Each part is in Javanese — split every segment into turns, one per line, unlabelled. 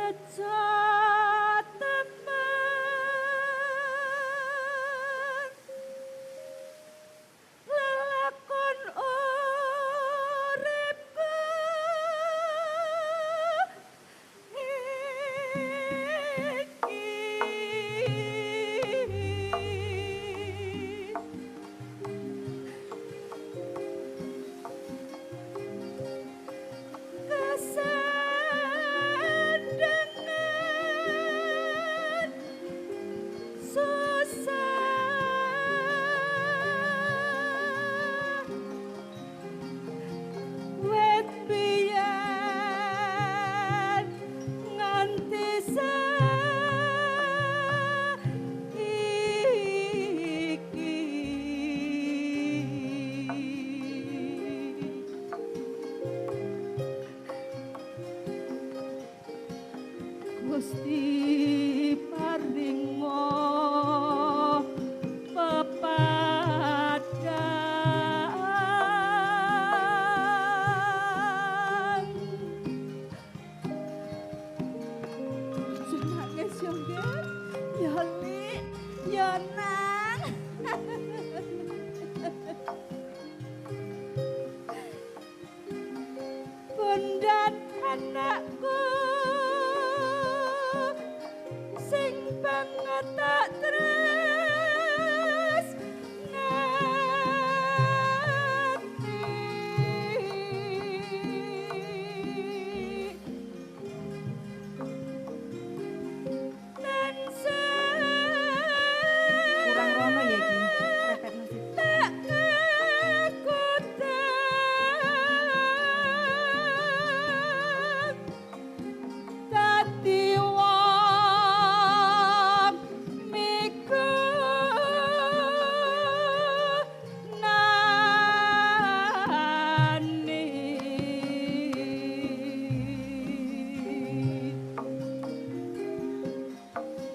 Bejo temen lelakon uripku iki. Kesendengan susah wit biyen nganti saiki. Gusti paringa pepadang. Aja nangis yo, Nggih. Ya Lik, ya Nang. Bondan anakku sing banget tak tresnani. Tansah
Kurang rono ya iki. Repetno sih.
tak kekutang dadi wong migunani.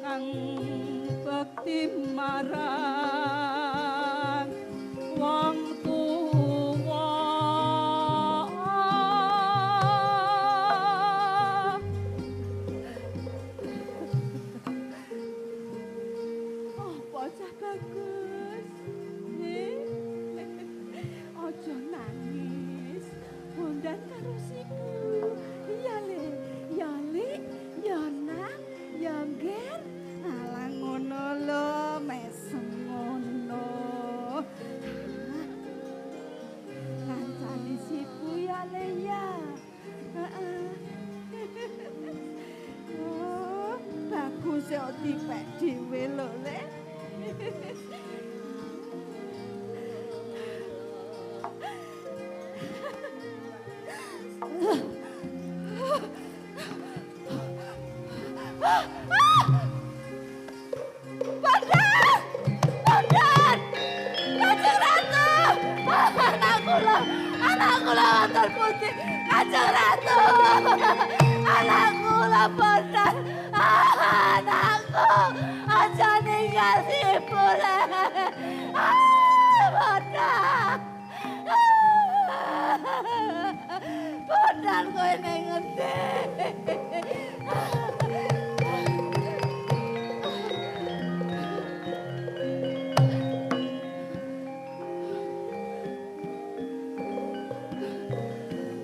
Kang bekti marang wong tuwa. Oh, bocah bagus. Aja nangis. Bondan karo siku. Iya Le, ya Lik, ya Nang, ya Nger. Alah ngono lho, mesem ngono. Kancane siku ya Le ya. Heeh. Oh, bagus ya dipek dhewe lho Le. Bondan! Bondan! Kanjeng Ratu! Anakku lho, anakku lho wonten pundi? Kanjeng Ratu! Anakku lho Bondan! Anakku! Aja ninggal si ibu le. Ah, Bondan! Bondan kowe ning ngendi?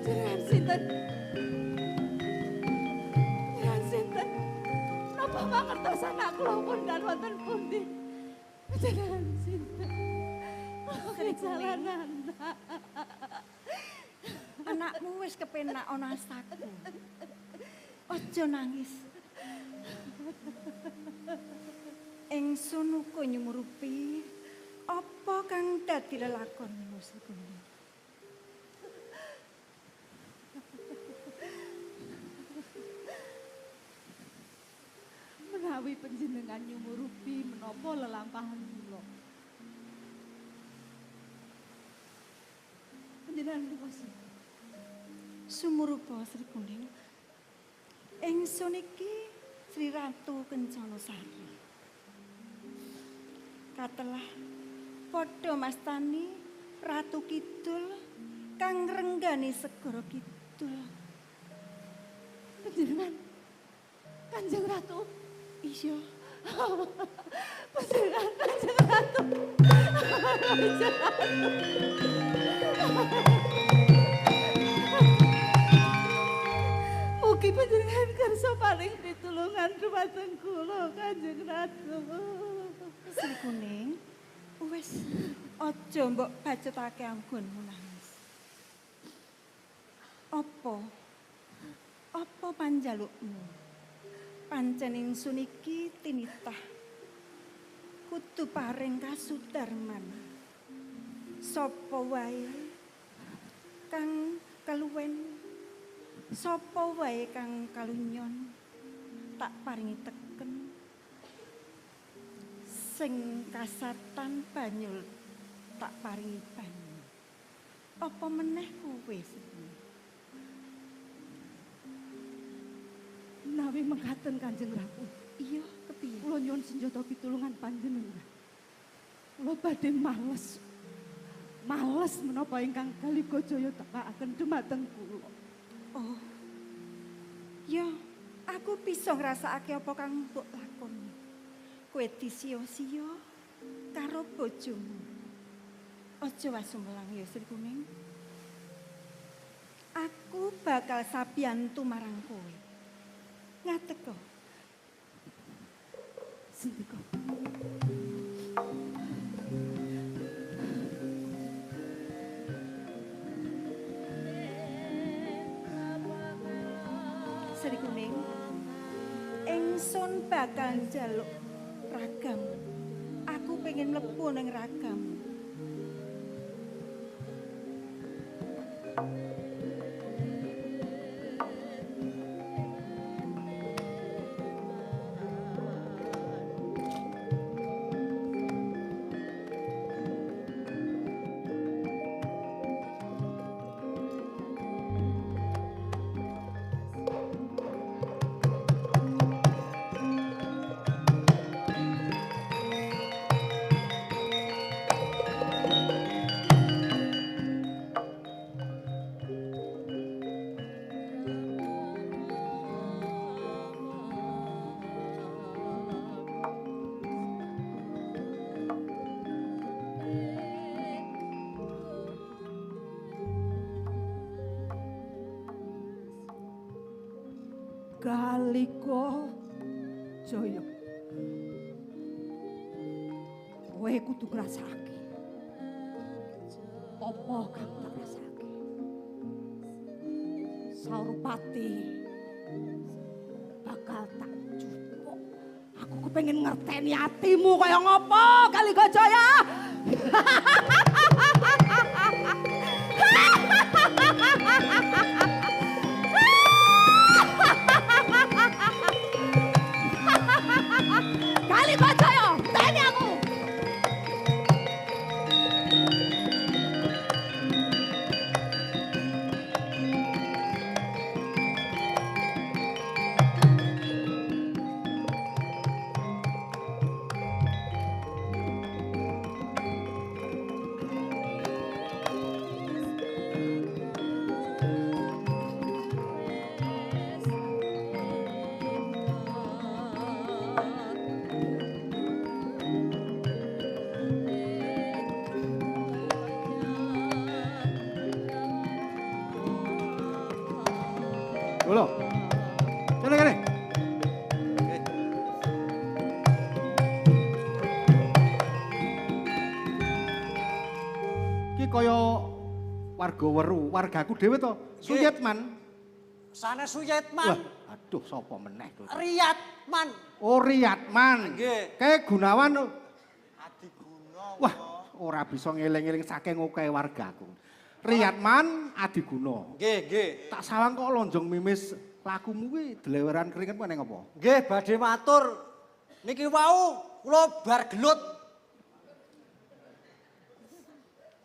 Jenengan sinten? Jenengan sinten? Napa mangertos anak kula Bondan wonten pundi? Jenengan sinten?
Sri
Jalan
Kuning.
anak.
Anakmu wis kepenak ana astaku. Aja nangis. Ingsun uga nyumurupi apa kang dadi lelakonmu Sri Kuning.
Menawi panjenengan nyumurupi menapa lelampahan kula. Panjenengan menika sinten?
Sumurupa Sri Kuning. Ingsun iki Sri Ratu Kencana Sari. Katelah padha mastani Ratu Kidul kang ngrenggani segara kidul.
Panjenengan Kanjeng Ratu.
Iya.
Panjenengan Kanjeng Ratu. Kanjeng Ratu. Mugi panjenengan kersa paring pitulungan dumateng kula Kanjeng Ratu.
Sri Kuning, wis aja mbok bacotake anggonmu nangis. Apa? Apa panjalukmu? Pancen ingsun iki tinitah. Kudu paring kasudarman. Sapa wae kang keluwen, sapa wae kang kalunyon, tak paringi teken. Sing kasatan banyul tak paringi banyu. Apa meneh kowe Sri?
Menawi mekaten Kanjeng Ratu.
Iya, kepiye?
Kula nyuwun senjata pitulungan panjenengan. Kula badhe males. Males menapa ingkang Kaligajaya tepakaken dumateng kula.
Oh. Ya, aku bisa ngrasakake apa kang mbok lakoni. Kowe disiya-siya karo bojomu. Aja wasumelang ya Sri Kuning. Aku bakal sabiyantu marang kowe. Ngateka.
Sendika.
Sri Kuning, ingsun bakal njaluk ragamu. Aku pengen mlebu ning ragamu.
Kaligajaya. Kowe kudu ngrasakake apa kang tak rasake. Saurupati bakal tak jupuk. Aku kepengin ngerteni atimu kaya ngopo, Kaligajaya. Kaligajaya, teni aku.
Lho. Kene kene. Iki kaya warga weru, wargaku dhewe to. Suyetman.
Sanes Suyetman.
Wah, aduh sapa meneh to.
Riyatman.
Oh, Riyatman.
Nggih.
Kae Gunawan.
Adiguna.
Wah, ora bisa ngeling-eling saking akeh wargaku. Riyatman Adiguna.
Nggih, nggih.
Tak sawang kok lonjong mimis lakumu kuwi dleweran keringet ku neng apa?
Nggih, badhe matur. Niki wau kula bar gelut.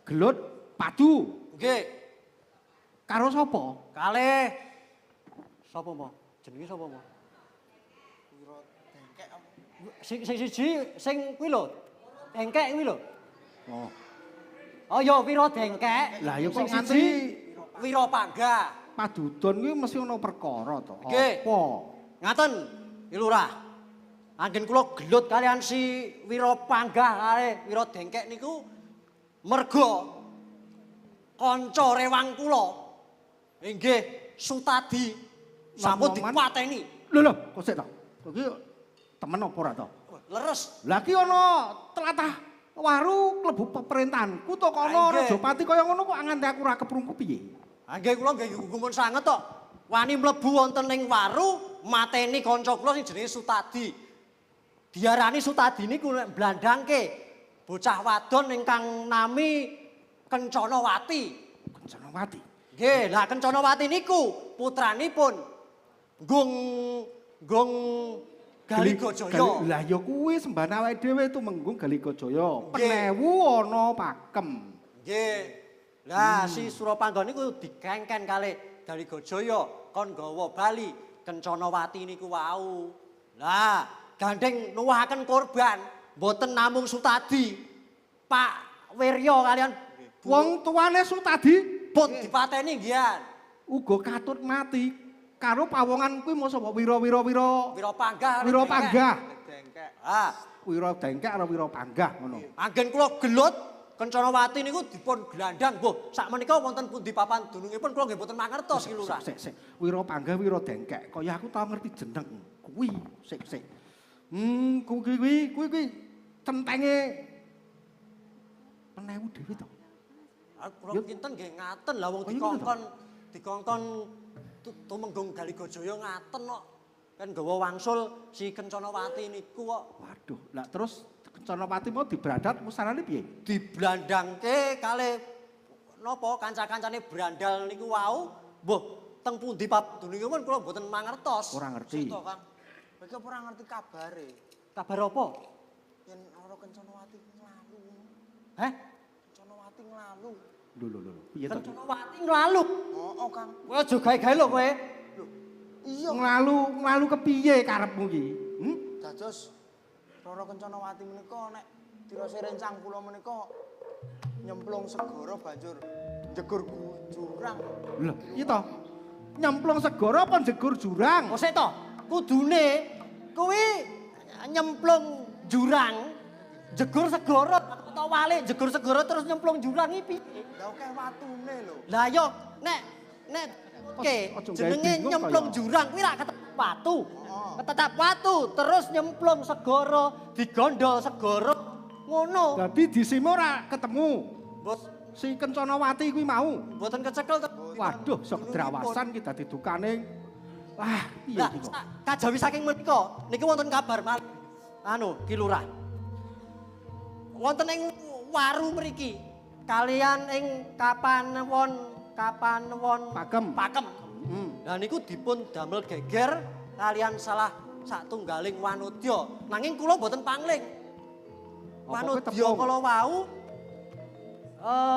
Gelut padu.
Nggih.
Karo sapa?
Kalih sapa mo? Jenenge sapa mo? Wira Dengkek apa? Sing siji sing kuwi lho. Dengkek kuwi lho.
Oh.
Oh ya Wira Dengkek.
Lah ya kok
Sing
nganti
siji Wira Pangga.
Padudon kuwi mesti ana perkara to.
Nggih.
Apa?
Ngaten. Ki Lurah. Anggen kula gelut kalian si Wira Panggah kale Wira Dengkek niku merga kanca rewang kula inggih Sutadi sampun dipateni.
Lho lho, kok sik to? Kok iki temen apa ora to?
Leres.
Lah ki ana tlatah Waru klebu pemerintahan. Kutha kono Rajapati kaya ngono kok nganti aku ora keprungku piye?
Ha nggih kula nggih gumun sanget to. Wani mlebu wonten ing Waru mateni kanca kula sing jenenge Sutadi. Diarani Sutadi niku nek blandangke bocah wadon ingkang nami Kencanawati.
Kencanawati.
Nggih, lah Kencanawati niku putranipun Gung Gung Galigajaya.
Lah ya kuwi sembahane awake dhewe Tumenggung Galigajaya. Penewu ana pakem.
Nggih. Lah si Surapangga niku dikengken kalih Galigajaya kon gawa bali Kencanawati niku wau. Lah gandeng nuwuhaken korban mboten namung Sutadi. Pak Wirya kalian
wong tuane Sutadi
pun dipateni nggih.
Uga katut mati. Karo pawongan kuwi mosok wira-wira wira
Wira Panggah.
Wira Panggah.
Dengkek.
Ah,
Wira Dengkek karo Wira Panggah ngono.
Anggen kula gelut Kencanawati niku dipun glandang. Mbuh, sakmenika wonten pundi papan dunungipun kula nggih mboten mangertos iki Lurah.
Sik sik. Wira Panggah Wira Dengkek. Kaya aku tau ngerti jeneng kuwi. Sik sik. Kuwi kuwi kuwi kuwi centenge Penewu dhewe to.
Kula kinten nggih ngaten lah wong dikongkon Tumenggung Galigajaya ngaten kok. Kan nggawa wangsul si Kencanawati niku kok.
Waduh, lah terus Kencanawati mau dibradat musarane piye?
Diblandangke kalih napa kanca-kancane brandal niku wau. Mbuh, teng pundi padunungipun kula mboten mangertos.
Ora ngerti.
Sik to, Kang. Kowe iki apa ora ngerti kabare?
Kabar apa?
Yen ora Kencanawati nglalu.
Heh?
Kencanawati nglalu.
Lho lho lho, piye to?
Kencanawati nglalu.
Heeh, Kang.
Kowe aja gawe-gawe lho kowe.
Lho, iya.
Nglalu, nglalu kepiye karepmu iki?
Dados Roro Kencanawati menika nek dirose rencang kula menika nyemplung segara banjur njegur jurang.
Lho, iya to. Nyemplung segara apa njegur jurang?
Oh sik to, kudune kuwi nyemplung jurang, jegur segara atau walik jegur segara terus nyemplung jurang iki piye?
Lah akeh watune lho.
Lah yo nek nek oke jenenge nyemplung jurang kuwi rak ketep watu. Ketetap watu terus nyemplung segara, digondol segara ngono.
Dadi disime ora ketemu. Si Kencanawati kuwi mau.
Mboten kecekel to.
Waduh, sok drawasan ki dadi dukane. Wah, piye iki kok.
Kajawi saking menika niki wonten kabar malih. Anu, Ki Lurah. Wonten ing Waru mriki kalian ing Kapanewon Pakem. Pakem. Lah niku dipun damel geger kalian salah satunggaling wanodya. Nanging kula mboten pangling. Wanodya kala wau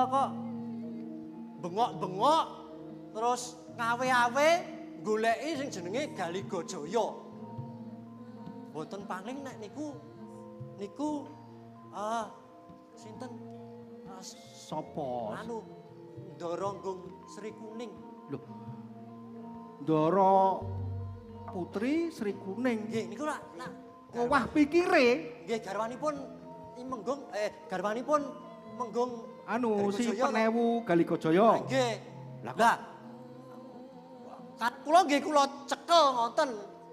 kok bengok-bengok terus ngawe-awe goleki sing jenenge Galigajaya. Mboten pangling nek niku niku sinten
sapa?
Anu Ndara Nggung Sri Kuning.
Lho. Ndara Putri Sri Kuning.
Nggih niku lak nak
owah pikire.
Nggih garwanipun Menggung garwanipun Menggung
anu si Penewu Galigajaya.
Nggih. Lah kula nggih kula cekel ngoten.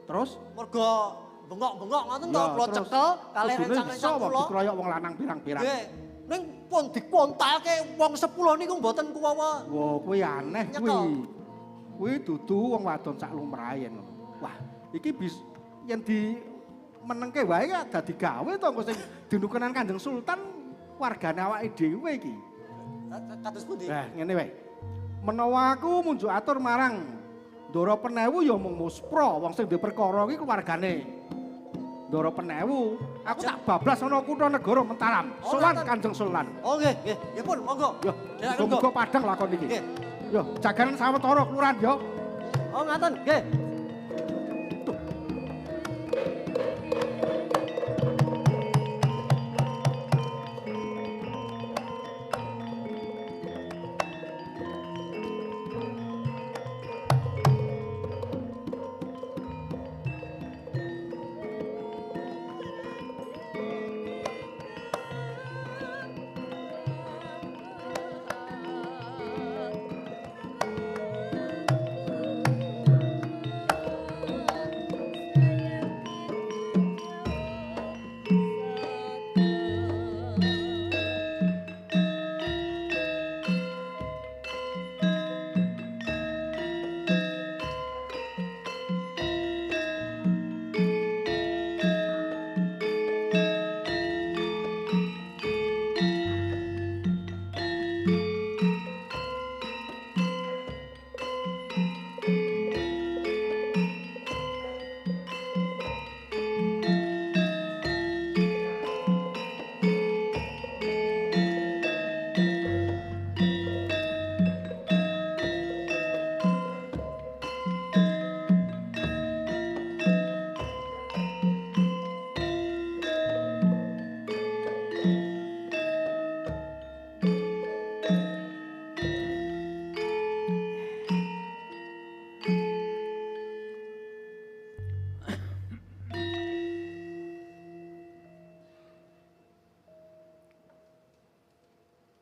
Terus
mergo bengok-bengok ngoten to kula cekel kalih rencang-rencang kula.
Dikroyok wong lanang pirang-pirang.
Nggih. Ning pun dikontalke wong 10 niku mboten kuwawa.
Wah, kuwi aneh kuwi. Kuwi dudu wong wadon sak lumrahe yen ngono. Wah, iki bis yen di menengke wae ya dadi gawe to engko sing dinukenan Kanjeng Sultan wargane awake dhewe iki.
Kados pundi?
Lah, ngene wae. Menawa aku munjuk atur marang Ndara Penewu ya mung muspra wong sing duwe perkara iki keluargane. Ndara Penewu, aku tak bablas ana kutha negara Mataram. Sowan Kanjeng Sultan.
Oh nggih, nggih. Nggih pun, monggo.
Yo, muga-muga padhang lakon iki.
Nggih.
Yo, jaganan sawetara kelurahan yo.
Oh ngaten, nggih.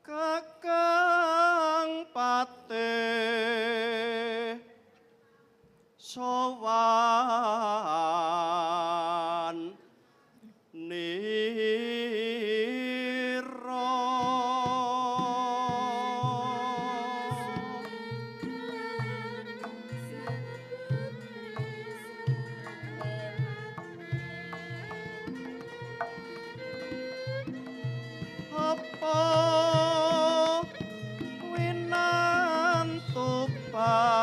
Kakang Patih sowan nira. Apa winantu pasuki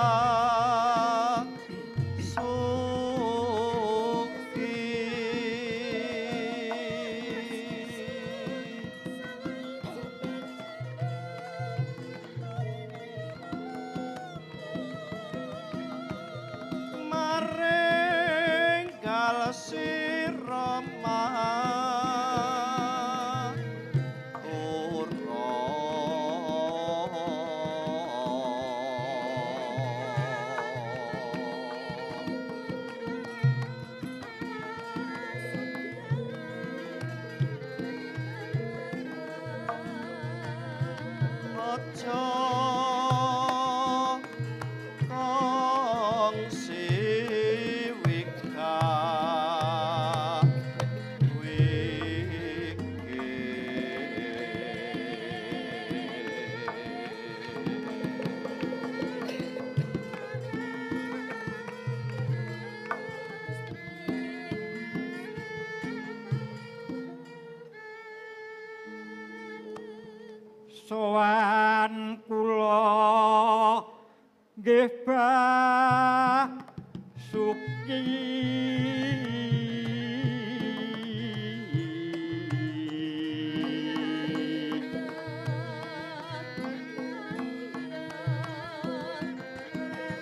maring gal sira Aja kongsi wika wiki.
Sowan kula nggih Basuki.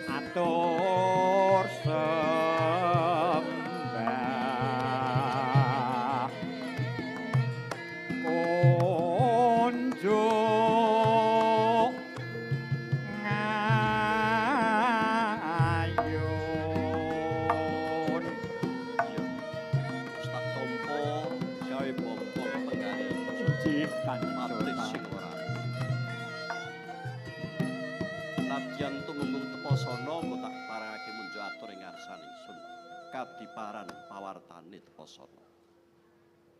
Atur sembah kunjuk ngayun.
Wis tak tampa gawe bapa penggali
Injih Kanjeng
Patih
Sultan.
sing ora. Nadyan tumenggung Tepasana engko tak parengake munjuk atur ing ngarsan ingsun. Kadiparan pawartane Tepasana.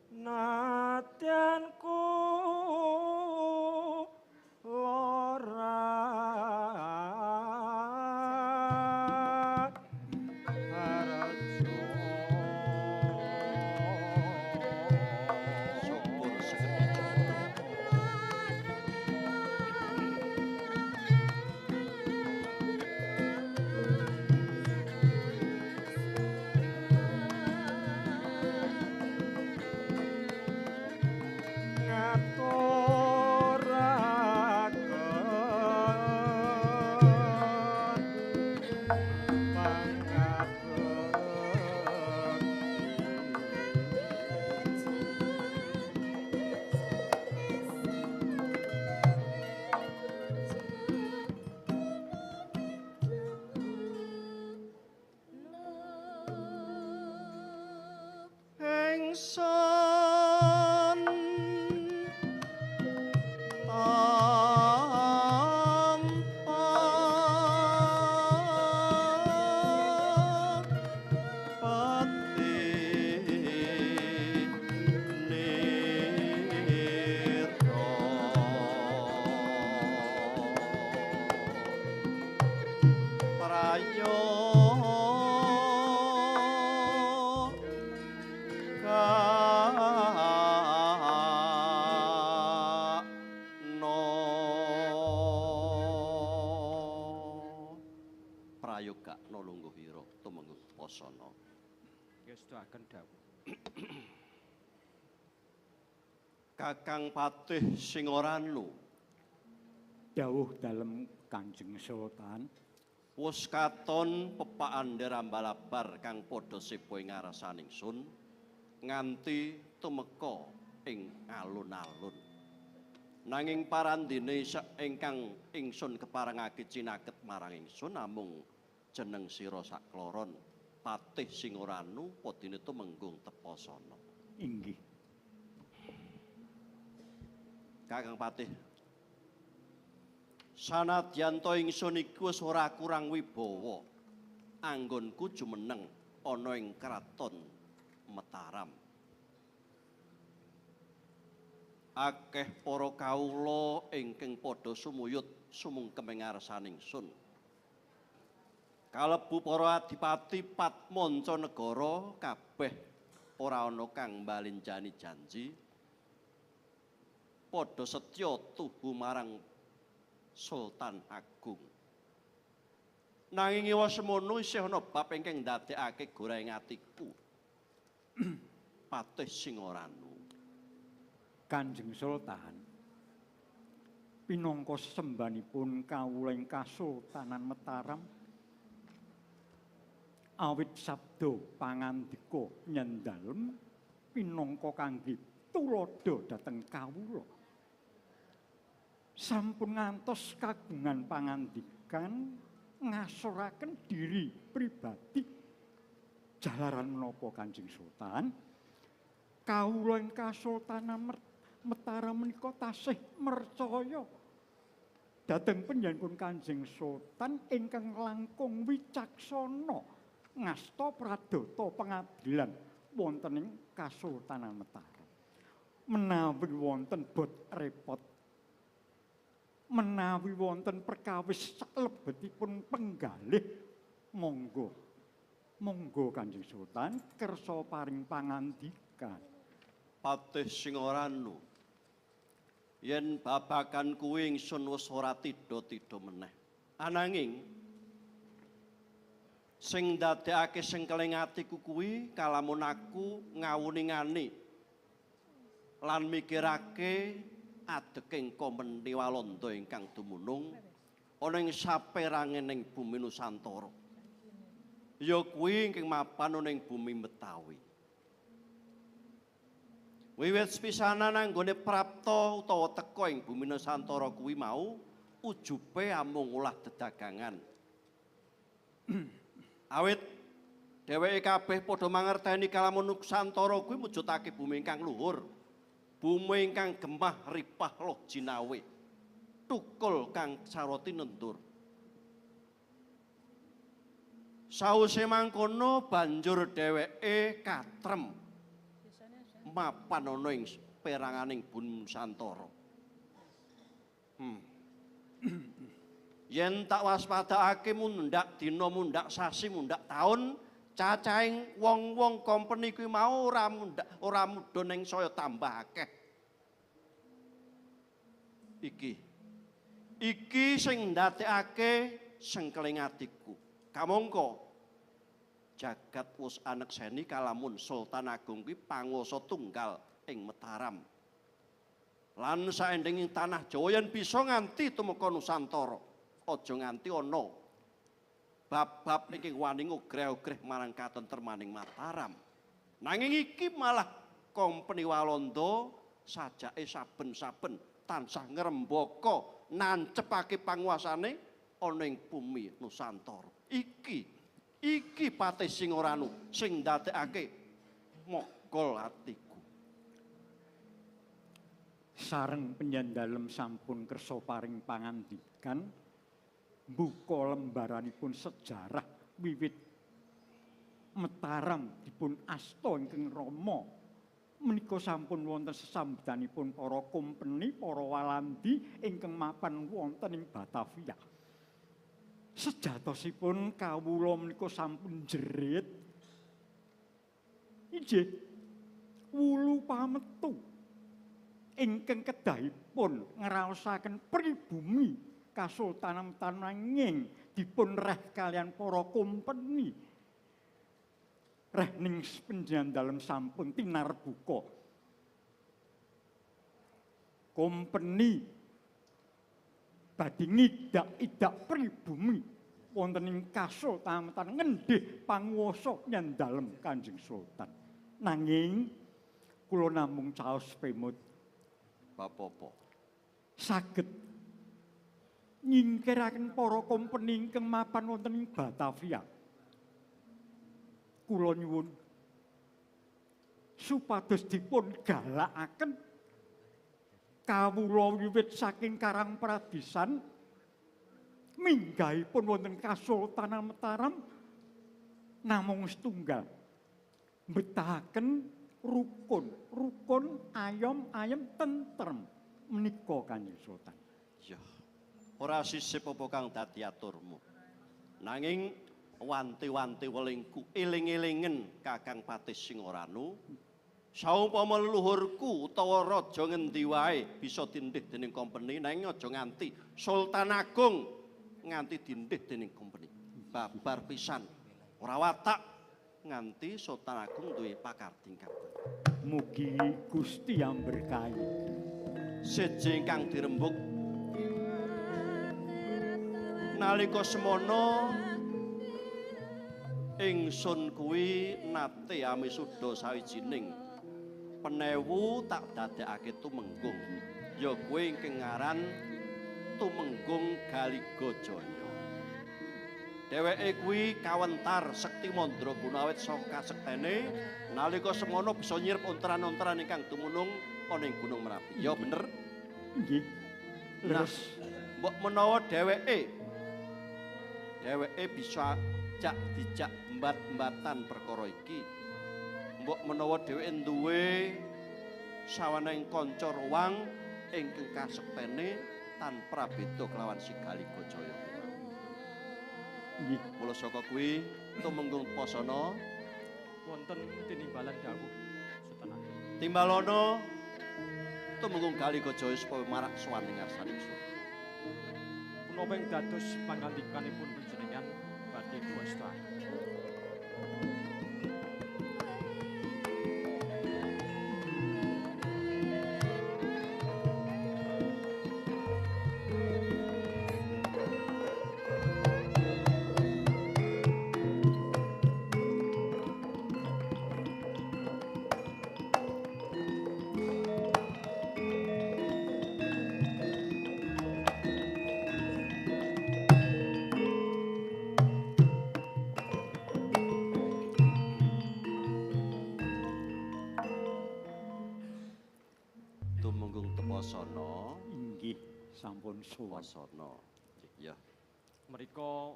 Nadyan ku ora harjo.
Syukur sekedhik.
Ngaturaken pangabekti.
Ingsun tampa pati nira prayoga no prayogakno lungguh ira tumenggung Tepasana.
Ngestuaken dawuh.
Kakang Patih Singoranu,
Dawuh dalem Kanjeng Sultan.
Wis katon pepakan Rambalabar kang padha seba ing ngarsan ingsun nganti tumeka ing alun-alun. Nanging parandene ingkang ingsun keparengake cinaket marang ingsun namung jeneng sira sakloron Patih Singoranu padine tumenggung Tepasana.
Inggih.
Kakang Patih Sanadyan ta ingsun iku wis ora kurang wibawa, anggonku jumeneng ana ing kraton Mataram. Akeh para kawula ingkang padha sumuyut sumungkem ing ngarsaning ingsun. Kalebu para adipati patmanca negara kabeh ora ana kang mbalenjani janji. Padha setya tuhu marang Sultan Agung. Nanging ewa semono isih ana bab ingkang ndadekake goreng atiku. Patih Singoranu.
Kanjeng Sultan, pinangka sembanipun kawula ing Kasultanan Mataram, awit sabda pangandika nyendalem pinangka kangge tuladha dhateng kawula. Sampun ngantos kagungan pangandikan ngasoraken diri pribadi jalaran menapa Kanjeng Sultan, kawula ing Kasultanan Mataram menika tasih mercaya dhateng panjenenganipun Kanjeng Sultan ingkang langkung wicaksana ngasta pradata pengadilan wonten ing Kasultanan Mataram. Menawi wonten bot repot, menawi wonten perkawis salebetipun penggalih, monggo monggo Kanjeng Sultan kersa paring pangandikan.
Patih Singoranu, yen babagan kuwi ingsun wis ora tidha-tidha meneh. Ananging sing ndadekake sengkeling atiku kuwi kalamun aku ngawuningani lan mikirake adeking kompeni Walanda ingkang dumunung ana ing saperangening bumi Nusantara. Ya kuwi ingkang mapan ana ing bumi Betawi. Wiwit sepisanan anggone prapta utawa teka ing bumi Nusantara kuwi mau ujube amung olah dedagangan. Awit dheweke kabeh padha mangerteni kalamun Nusantara kuwi mujudake bumi ingkang luhur, bumi ingkang gemah ripah loh jinawe, tukul kang saroti nendur. Sawise mangkono banjur dheweke katrem mapan ana ing peranganing bumi Nusantara. Yen tak waspadakake mundhak dina, mundhak sasi, mundhak taun, cacahing wong-wong kompeni kuwi mau ora mundhak, ora mudhun ing saya tambah akeh. Iki iki sing ndadekake sengkeling atiku. Kamangka jagat wis anekseni kalamun Sultan Agung kuwi panguwasa tunggal ing Mataram. Lan saendeng tanah Jawa yen bisa nganti tumeka Nusantara, aja nganti ana bab-bab ingkang wani ngogreh-ogreh marang katentremaning Mataram. Nanging iki malah kompeni Walanda sajake saben-saben tansah ngrembaka nancepake panguasane ana ing bumi Nusantara. Iki Patih Singoranu sing ndadekake mogol atiku.
Sareng panjenengan sampun kersa paring pangandikan mbuka lembaranipun sejarah wiwit Mataram dipun asta ingkang Rama menika sampun wonten sesambedanipun para kompeni, para Walandi ingkang mapan wonten ing Batavia. Sejatosipun kawula menika sampun jerit inggih wulu pametu ingkang kedahipun ngraosaken pribumi Kasultanan nanging dipun reh kalian para kompeni. Reh ning panjenengan dalem sampun tinarbuka. Kompeni badhe ngidak-idak pribumi wonten ing Kasultanan ngendih panguwasa nyandalem Kanjeng Sultan. Nanging kula namung caos pemut
bapopo
saged nyingkiraken para kompeni ingkang mapan wonten ing Batavia. Kula nyuwun supados dipun galakaken kawula wiwit saking Karangpradisan Minggahipun wonten Kasultanan Mataram namung setunggal. Mbetahaken rukun, rukun ayom ayem tentrem menika Kanjeng Sultan.
Ya. Ora sisip apa kang dadi aturmu. Nanging wanti-wanti welingku eling-elingen Kakang Patih Singoranu, saumpama leluhurku utawa raja ngendi wae bisa dindih dening kompeni, nanging aja nganti Sultan Agung nganti dindih dening kompeni. Babar pisan. Ora watak nganti Sultan Agung duwe pakartingkatan.
Mugi Gusti amberkahi.
Siji ingkang dirembug nalika semono ingsun kuwi nate amisuda sawijining penewu tak dadekake tumenggung, ya kuwi ingkang aran Tumenggung Galigajaya. Dheweke kuwi kawentar sekti mandraguna awit saka kasektene nalika semono bisa nyirep onteran-onteran ingkang dumunung ana ing Gunung Merapi. Ya bener?
Nggih.
Nah, mbok menawa dheweke bisa jak dijak mbat-mbatan perkara iki. Mbok menawa dheweke duwe saweneng kanca ruwang ingkang kasektene tanpa beda kelawan si Galigajaya.
Nggih.
Mula saka kuwi Tumenggung Pasana
wonten tinimbalan dawuh Sultan Agung.
Timbalana Tumenggung Galigajaya supaya marak sowan ing ngarsaning ingsun.
Punapa ing dados pangandikanipun panjenengan badhe kula estakaken.
Tumenggung Tepasana.
Inggih, sampun suwun.
Tepasana. Ya.
Mereka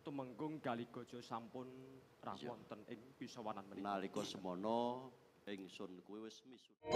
Tumenggung Galigaja sampun rawuh wonten ing pisawanan menika.
Nalika semono ingsun kuwi wis misuda.